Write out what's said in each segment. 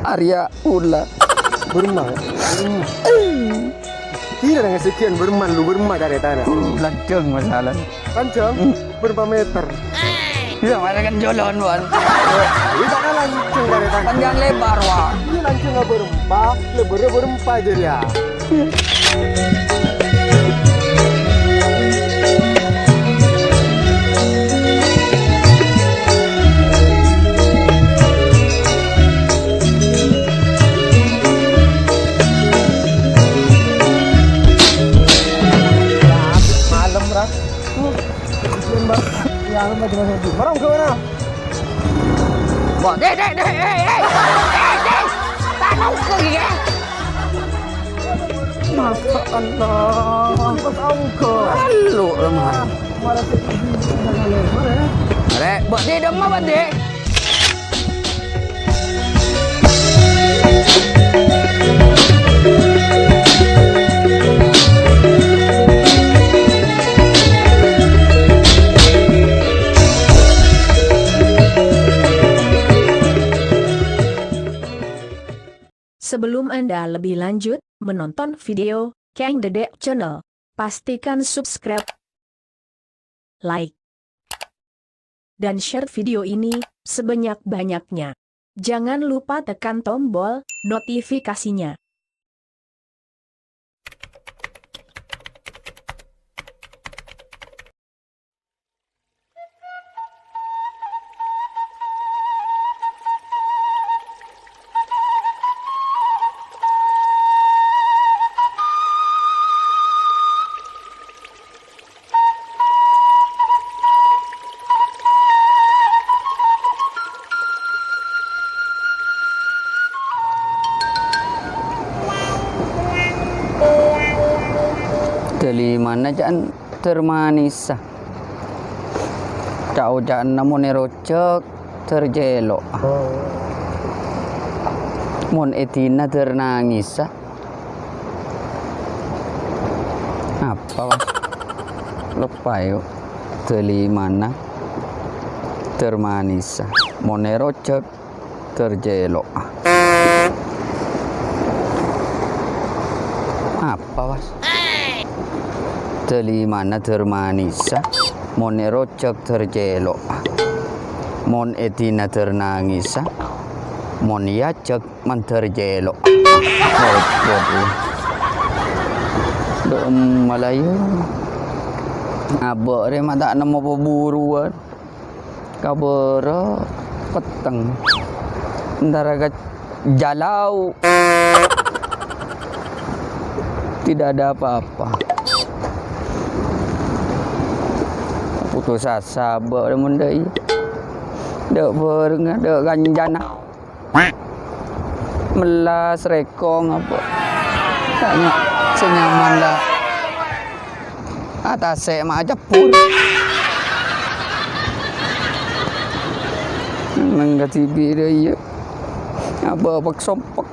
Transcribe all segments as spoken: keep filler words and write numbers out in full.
Arya ula. Bârâmma, ya? Bârâmma. Kira ngasègiyan bârâmma lu, bârâmma carètana. Lanjhâng masalah. Lanjhâng? Hmm. Bârâmpa meter? Iyâ, marè kan jhâlân, Wan. Iyâ, ta' lanjhâng carètana. Panjang lebar, Wa. Iyâ, lanjhâng bârâmpa, lebârrâ bârâmpa jârèya. Malem, Ra. Marong ke mana? Wah, dek, dek, dek, eh, eh, eh, dek, tak tahu ke, ya? Masya Allah. Malu, lemah. Rek, buat dia dong, apa dia? Sebelum Anda lebih lanjut menonton video Keng Dedek Channel, pastikan subscribe, like, dan share video ini sebanyak-banyaknya. Jangan lupa tekan tombol notifikasinya. Dâlimana ca'na Dâr Manissa. Ca'-oca'na mon èrojhâk, Dâr Cèlo'a. Mon èdina, Dâr Nangissa. Apa, Bos? Loppa, yuk. Dâlimana Dâr Manissa. Mon èrojhâk, Dâr Cèlo'a. Apa, Bos? Dâlimana Dâr Manissa, mon èrojhâk Dâr Cèlo'a. Mon èdina Dâr Nangissa, mon èajhâk man Dâr Cèlo'. Repot, ya. Dâ' emma la, ya. Abâ' rè ma' ta' nemmo paburuwân. Kabârâ petteng. Entara ka Jalau. Tidak ada apa-apa. Putus asa abâ' mon dâ' iyâ. Dâ' bhârengnga, dâ' kancana. Mellas rèkong abâ'. Tanya sè nyaman la. Atasè ma' acabbhur. Neng kadhibi' rèya. Apa pek-sompek.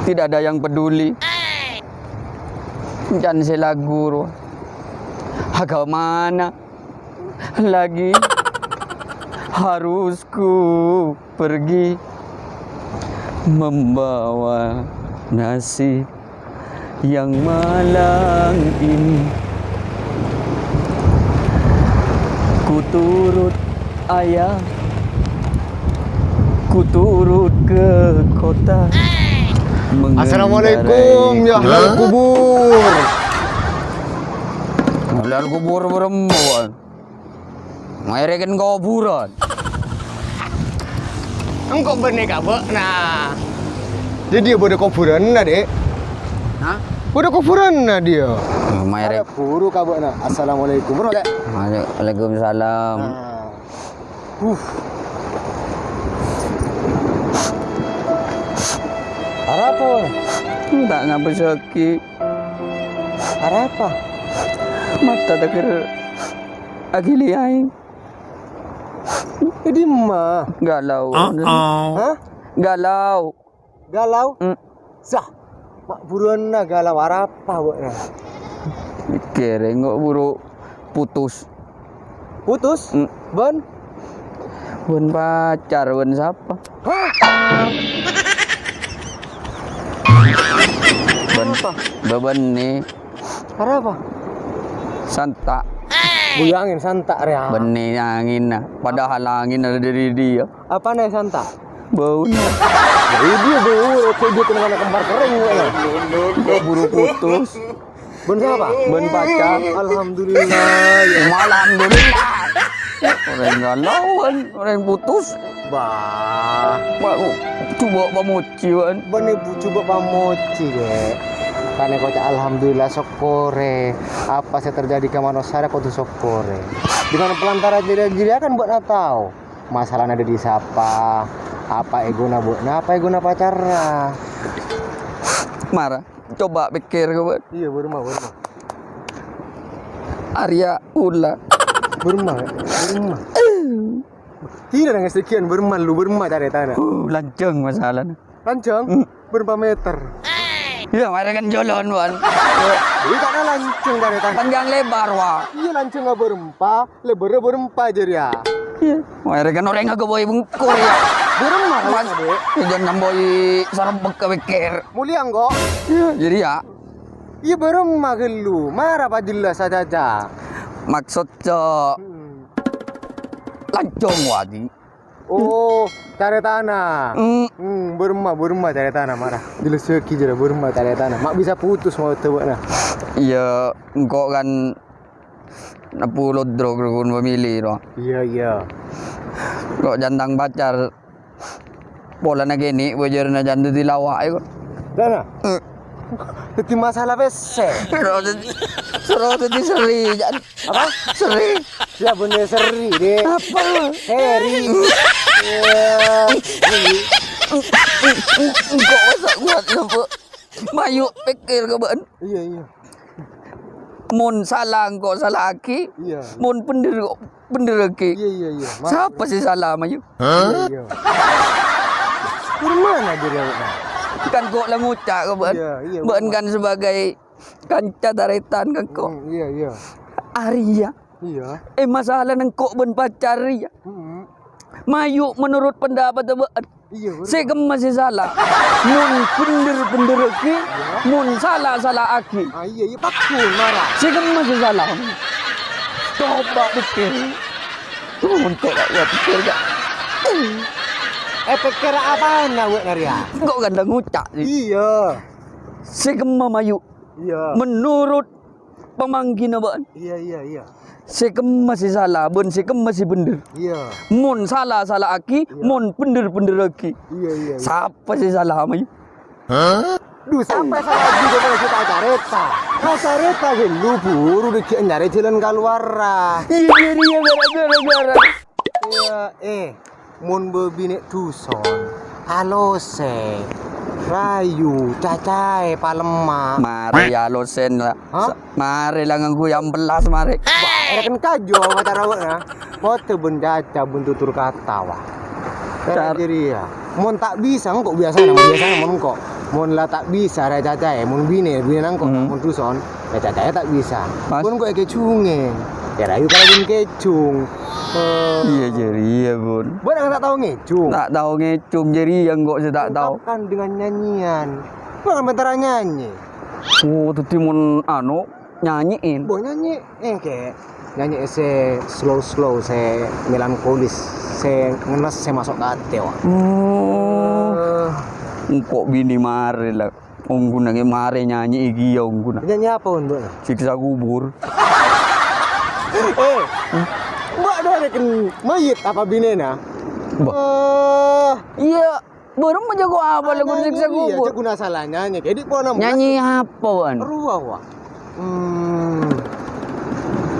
Tidak ada yang peduli. Can sè lagu rowa. Aghâmana lagi harus ku pergi membawa nasib yang malang ini. Ku turut ayah, ku turut ke kota. Assalamualaikum, mengendarai ya ahli kubur. Ahli kubur bârâmma, Wan? Maèrèken kobhurân. Engko' bânnè ka bâ'na. Dâddhi bâdâ kobhurânna, Dek. Hah? Bâdâ kobhurânna dâddhi. Maèrèk. Buru ka bâ'na. Assalamualaikum, Bro, Dek. Waalaikumsalam. Nah. Huh. Arapa, Bro? Ta' ngabâsaghi. Arapa? Mata tèghâr aghili aèng. È dimma? Galau. Hah? Galau. Galau? Mm. Sah. Ma' buruwânna galau arapa, bâ'na? Mèkkèrè, engko' buru putus. Putus? Mm. Bân? Bân pacar, bân sapa? Hah? Bân, apa? Bâbâ bânnè. Arapa? Santa'. Bânnè angèn santa' rèya. Bânnè angènna. Padahal angènna dâri dia. Apana santa'? Bâuna. Jadi dia bau, oke, dia kena kena kembar kering, ya. Kok buru putus? Bân sapa? Bân pacar. Alhamdulillah, ya. Alhamdulillah. Orèng galauan, orèng putus. Bah. Wah, coba pamoji, wan. Bân ibu coba pamoji, ya. Kan koca' alhamdulillah, sokkorè. Apa sè terjadi ka manossa rèya kodhu sokkorè. Dengan pelantara jadi, jadi kan buat tao. Masalana dâri sapa? Apa egona bâ'na? Apa egona pacarra? Mara, coba pèkkèr, Bân. Iyâ, bârâmma, bârâmma. Arèya ula. Bârâmma, bârâmma. Tidak ada ngestri kian bârâmma, lu bârâmma carètana. Uh, lanjhâng masalana. Lanjhâng? Hmm. Bârâmpa meter? Iyâ, marè kan jolon, Wan. Jadi tak ada lanjhâng carètana. Panjang lebar, Wa. Iyâ, lanjhângnga bârâmpa, lebarra bârâmpa jârèya. Iyâ, marè kan orèng aghâbây bengkur, ya. Bârâmma, Wan, Dek? Iyâ, jhân nambai sarebbek ka pèkkèr. Molèya, engko'? Iyâ, jârèya. Iyâ, bârâmma ghâllu. Mara pajellas, Caca. Maksod, Cok. Hmm. Lanjhâng, Wa, Di. Oh, carètana. Hmm. Hmm, bârâmma, bârâmma carètana, mara. Jelassaghi jârèya bârâmma carètana. Ma' bisa putus maksodda bâ'na. Iyâ, engko' kan neppo lodro rukun famili, ro. Iyâ, iyâ. Engko' jhân tang pacar polana kènè' bâjârânna jhân dhâddhi lawa'è, kok. Dana? Hmm. Dhâddhi masalah pèssè. Soro dhâddhi, soro dhâddhi seri, jhân. Apa? Seri. Ya, bânnè seri, Dek. Apa? Seri. Iyâ. Engko' masa' kuat, lho, Bu. Mayu pèkkèr ka bâ'na. Iyâ, iyâ. Mon sala engko' sala'aghi. Iyâ. Mon bhendher engko' bhendherraghi. Iyâ, iyâ, iyâ. Sapa sè sala, Mayu? Iyâ, iyâ. Bârâmma jârèya, Bu? Kan engko' la ngoca' ka bâ'na. Iyâ, iyâ, bâ'na kan sebagai kanca tarètan ka engko'. Hmm, iyâ, iyâ. Arèya. Iyâ. Eh, masalana engko' bân pacar rèya. Hmm. Mayu menurut pendapat bâ'na. Iyâ, bârâmma. Sè kemma sè sala. Mon bhendher bhendherraghi, iyâ, mon sala sala'aghi. Ah, iyâ, iyâ, pagghun, mara. Sè kemma sè sala. Coba pèkkèr. Mon kok gak gua pèkkèr, gak. Eh, pèkkèr apana, wek, Narya? Kok gandeng ngucak, sih? Iyâ. Sè kemma mayu. Iyâ. Menurut pamangghina bâ'na. Iyâ, iyâ, iyâ. Sè kemma sè sala, bân sè kemma sè bhendher. Iyâ. Mon sala, sala'aghi, iyâ, mon bhendher, bhendherraghi. Iyâ, iyâ, iyâ. Sapa sè sala, mayu? Hah? Duh, sapa sè sala jhughân, malah kita carèta. Nah, carèta ghâllu, buru dâgghi'ân nyarè jhâlân kaluwarra. Iyâ, iyâ, iyâ, gara-gara, gara. Iyâ, eh. Mon bâbinè' dhuson, alosè, rayu, cacaè, palemma. Marè alosèn la. Hah? Sa-, marè la ngangghuy ampellas, marè. Wah, èra kèn kaju, maca rawè'na. Potè bân caca, bân tutur kata, wah. Car- Jârèya. Mon ta' bisa, engko' biyasana, mon biyasana, mon engko'. Mon la ta' bisa, rè cacaè, mon binè, binèna engko', hmm, mon dhuson, rè cacaè ta' bisa. Pas. Mon engko' èkèjhungè. Yâ, rayu kala bân kèjhung. Eh. Iyâ, jârèya, Bun. Bun, ta' tao ngèjhung? Ta' tao ngèjhung, jârèya engko' sè ta' tao. Ungkapkan dengan nyanyian. Bun, bhântara nyanyi. Oh, dhâddhi mon, anu, nyanyè'è. Bun, nyanyè'è, kè. Nyanyè'è sè slow-slow, sè melankolis, sè ngennes, sè maso' ka atè, wa. Oh. Eh. Engko' binè marè, la. Ongghuna ngè marè nyanyè'è ghiyâ ongghuna. Nyanyi apa, Bun, Bun? Siksa kubur. Eh, Mbak, dâ' rèken mayyit apa binèna? Mbak. Eh. Iyâ, bârâmma jhâ' kok apa lagu siksa kubur? Iyâ, jhâ' ghuna sala nyanyè. Kèdi' pona. Nyanyi apa, Bun? Rowa, wa. Hmm.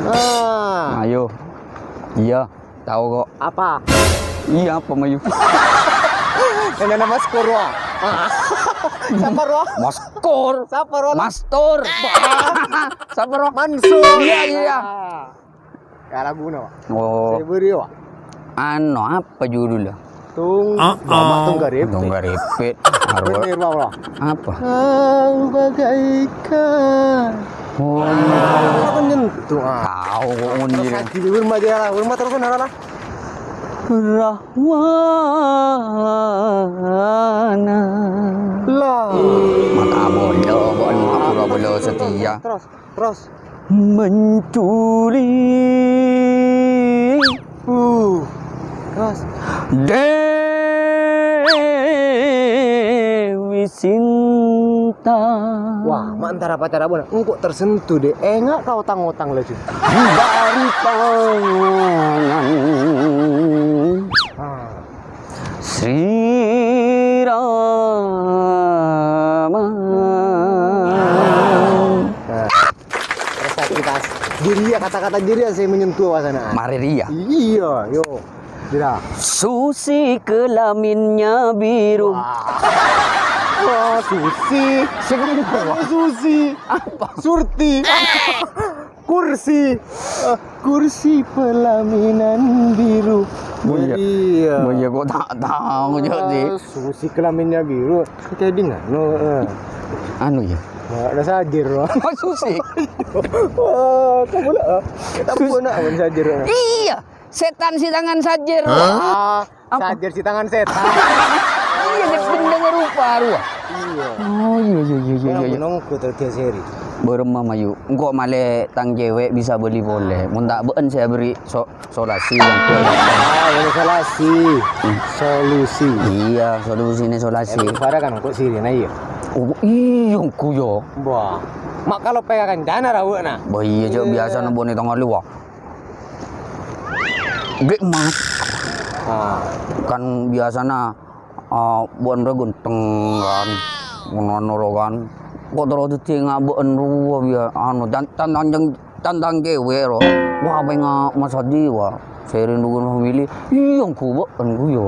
Ah. Ayo. Iyâ. Tao kok. Apa? Iyâ, apa, mayu? Nyanyi Maskor, wa. Sapa, Ro? Maskor. Sapa, Ro? Mastur. Sapa, Ro? Mansur. Iyâ, iyâ. Ah. Yâ, laguna, wa. Oh. Sè bâri', wa. Anu, apa judulnya? Tung-, ah, ah. Tung Garipit. Tung Garipit. Bhender, wa, wa. Apa? Kau bagaikan. Oh. Apa nyentuh, ah? Tao kok ngono. Terus lagi, Bun, maju, ya, lah. Bun, terus, lah, lah. Perawana. Lah. Mata bondo, pon pura-pura setia. Terus, terus. Mencuri. Uh. Terus. Dewi Sinta. Wah, ma' antara pacar abuna. Engko' tersentuh, Dek. Enga' ka otang-otang laju. Dari tangan. Ah. Sri Rama. Nah. Terus tadi pas. Jadi ya kata-kata jadi ya saya menyentuh wasana. Mare ria. Iya, yo. Jera. Susi kelaminnya biru. Wah. Wah, Susi. Siapa? Susi. Apa? Surti. Kursi. Eh, kursi pelaminan biru. Oh, iya. Iya. Oh, iya, kok tak tahu, Cok, sih? Eh, Susi kelaminnya biru. Kayak di nganu, eh. Anu, ya? Nah, ada sajir, loh. Oh, Susi. Oh, kamu lah, eh. Kita Sus- pun nak, awan sajir, eh. Iya. Setan si tangan sajir. Hah? Ah, apa? Sajir si tangan setan. Iya, gendeng rupa, rupa. Iya. Oh, iya, iya, iya, iya, iya. Nongko terjadi seri. Barem, Mama, yu. Engko' male tang cewek bisa beli pole. Mon ta' bâ'en saya beri so-, solasi, Bang. Ah, ini solasi. Hmm. Solusi. Iya, solusine solasi. Eh, para kan engko' sirine, iya. Oh, iya, engko', ya. Wah. Mak kalau P K kancana ra, Bu, nah. Bah, iya, Cok, biasa nembone tanggal lima. Gek, Mas. Ah. Kan biasana, ah, bâ'en rowa ganteng, kan. Ngono-ngono rowa, kan. Kok terus dadi ngabâ'en rowa, ya, anu, tan-, tan-, tanjeng, tantang cewek, rowa. Wah, pengen Mas Hadi, wah. Saya rindukan family. Iya, engko' bâ'en, engko', ya.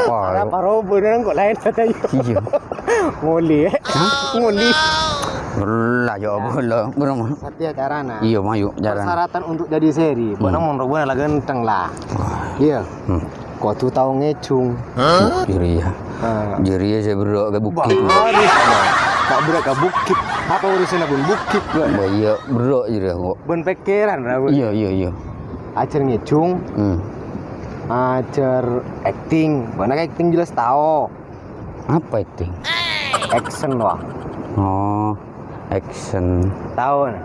Wah, ya. Apa rowa beneran kok lain kata, iya. Iya. Nguli, eh? Hah? Nguli. Lah, ya, apa lah, bener, Mas. Satya carana. Iya, mayu, carana. Persyaratan untuk jadi seri. Hmm. Bâ'na mon rowa la ganteng, lah. Wah. Iya. Hmm. Kodu tao ngejung. Hah? Jârèya. Ah. Jârèya sè berrâ' ka bukit. Bah, harus, bah. Tak berrâ' ka bukit. Apa urusannya pun bukit, bah? Bah, iya, berrâ' jârèya kok. Bân pèkkèran, ra, bân. Iya, iya, iya. Ajhâr ngejung. Hmm. Ajhâr acting. Bâ'na acting jelas tao. Apa acting? Action, wah. Oh, action. Tao, nah.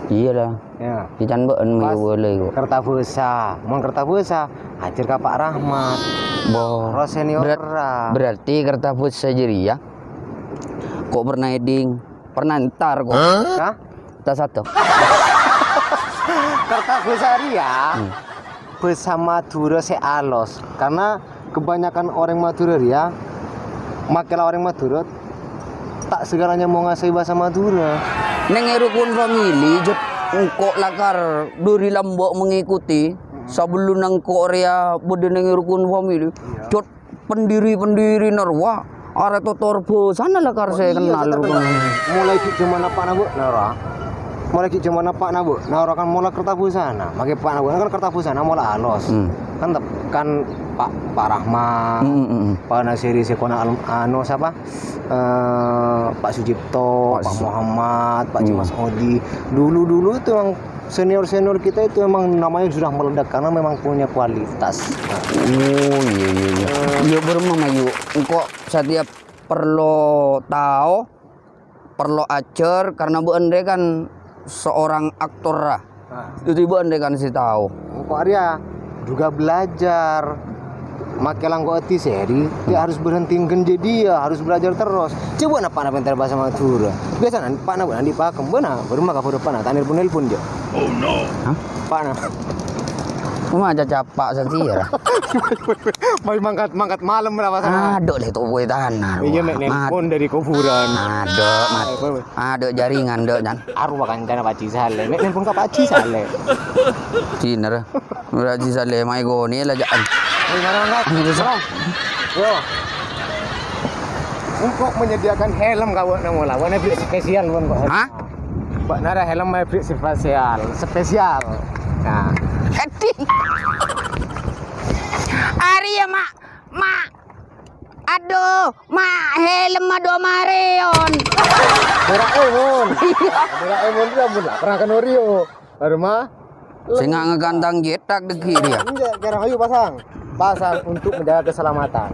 Iya lah. Ya. Di can bâ'en. Pas mayu boleh kok. Kertabhâsa. Mon Kertabhâsa, ajhâr ka Pak Rahmat. Boh. Ro senior berat-, ra. Berarti Kertabhâsa jârèya kok pernah heading, pernah entar kok. Hah? Tas satu. Kertabhâsa rèya. Hmm. Bhâsa Madhurâ sè alos, karena kebanyakan orèng Madhurâ rèya, makè la orèng Madhurâ, ta' sakalèyan mau ngasai bhâsa Madhurâ. Neng è rukun famili, Jot, engko' lakar dhâri lambâ' mengikuti, sabellunna engko' rèya bâdâ neng è rukun famili, iya. Jot, pendiri-pendiri narwa, arè totor bhâsana lakar sè kennal. Mulai ghi' jhâman eppa'na bâ'na, ra. Mulai ghi' jhâman eppa'na bâ'na, ra kan mola Kertabhâsana. Makè eppa'na bâ'na kan Kertabhâsana mola alos. Hmm. Kan tep-, kan Pak, Pak Rahmat, hmm, hmm, hmm. Pak Nasiri sè kona al-, anu, sapa? Eh, Pak Sujipto, Pak Su-, Pak Muhammad, Pak, hmm. Mas Odi. Dulu-dulu itu memang senior-senior kita itu memang namanya sudah meledak karena memang punya kualitas. Oh, iya, iya, iya. Eh. Iya, bârâmma, Mayu. Engko' setiap perlu tahu, perlu ajhâr, karena bâ'en rè kan seorang aktor, ra. Ah. Jadi bâ'en rè kan sè tahu. Engko' arèya juga belajar. Makè la engko' adi seri, ya harus berhenti ngenjadi ya, harus belajar terus. Coba napa napa entar bhâsa Madhurâ. Biyasana eppa'na bâ'na andi' pakem, bâ'na, bârâmma kabhâr eppa'na, ta' nelpon-nelpon, jâ. Oh, no. Hah? Eppa'na. Cuma aja capa' satèya, ra. Mai mangkat, mangkat malem, ra, Mas? Adhu, lè, towa tana. Iya, mè' nelpon dari kuburan. Adhu, Mat. Apa, apa? Adhu, jaringan, adhu, Jan. Arowa kancana Pak Haji Saleh. Mè' nelpon ka Pak Haji Saleh. Dinner. Ora Haji Saleh, mai goni la, Jan. Ayo, mara, mara. Ayo, bisa. Yo. Untuk menyediakan helm ka bâ'na mola. Bâ'na beli spesial, pon, kok. Hah? Bâ'na ra helm mai beli spesial, spesial. Nah. Hadi. Arèya, Mak. Mak. Adhu, Mak, helm Doraemon. Doraemon. Iya. Doraemon itu ampun lah, pernah kan Oreo. Baru mah. Sènga' ngagantang cèthak dhâggi' rèya. Enjâ', kèra, ayo pasang. Pasang untuk menjaga keselamatan.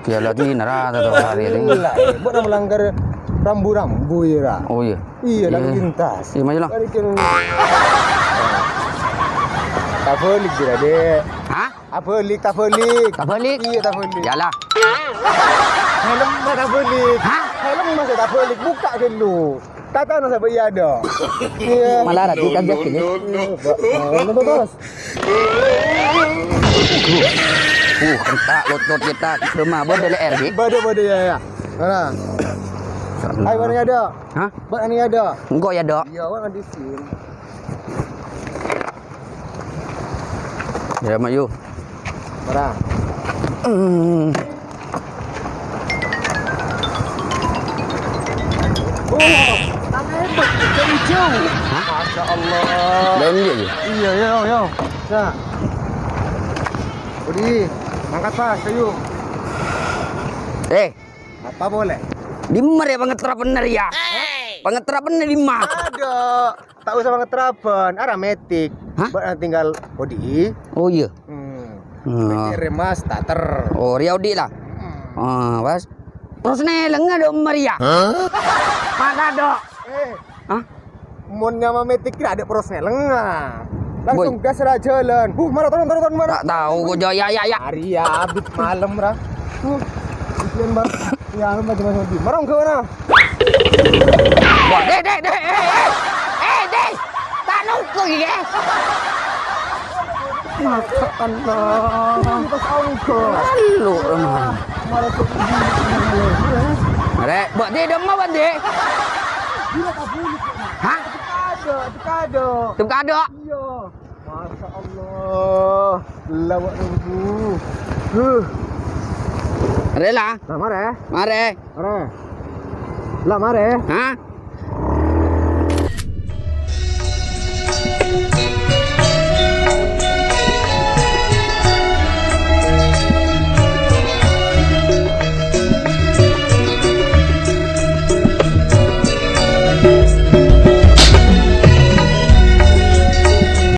Iyâ la, dinah ra tao arè rèya. Iyâ la, bâ'na melanggar rambu-rambu, iyâ ra? Oh, iyâ. Iyâ, lalu lintas. Iyâ, maju, Long. Balikin. Tabâlik, jârèya, Dek. Hah? Tabâlik, tabâlik. Tabâlik? Iyâ, tabâlik. Iyâ la. Helm mah tabâlik. Hah? Helm mah tabâlik. Buka dulu. Katana sabâ' iyâ, Dok. Iyâ. Malah ra, duit aja gini. Iyâ, Pak. Nah, terus. Uh, kentak, lot-lot kita. Cuma bâdâ lè R, Bi. Bâdâ, bâdâ, iyâ, iyâ. Mana? Ayo, mana iyâ, Dok? Hah? Mana iyâ, Dok? Engko' iyâ, Dok. Iyâ, wah, di sini. Iyâ, mayu. Mana? Hmm. Oh, tanah hebat, hijau-hijau. Hah? Masya Allah. Lain dia, ya? Iya, iya, iya. Nah. Budi, angkat, Pak, ayo. Eh. Apa boleh? Dimma rè pangaterrabânna rèya? Pangaterrabânna dimma? Ada. Tak usah pangaterrabân, ara metik. Hah? Bâ'na tinggal odi'i. Oh, iya. Hmm. Nah. Metik rè, Mas, starter. Oh, rèya odi' la. Hmm. Ah, pas. Prosnèlèngnga dâ' emma rèya. Hah? Maka dâ'. Eh. Hah? Mon nyama metik kira ada prosnèlèngnga. Langsung gas ra jhâlân. Huh, mara, turun, turun, turun, mara. Tak tahu kok, Jo. Ya, ya, ya. Hari ya, abit malem, ra. Huh. Ujian, Bang. Ya, lu macam-macam lagi. Mara, enggak, mana? Wah, deh, deh, deh, eh, eh, eh, deh, tak nunggu, ya. Masya Allah. Lalu, emang. Mare, Mbok, di, dong, Mbok, di. Hah? Tepuk kado'. Iya. Masya Allah. Lawak nunggu. Huh. Mare lah. Lah, mare. Mare. Mare. Lah, mare. Hah?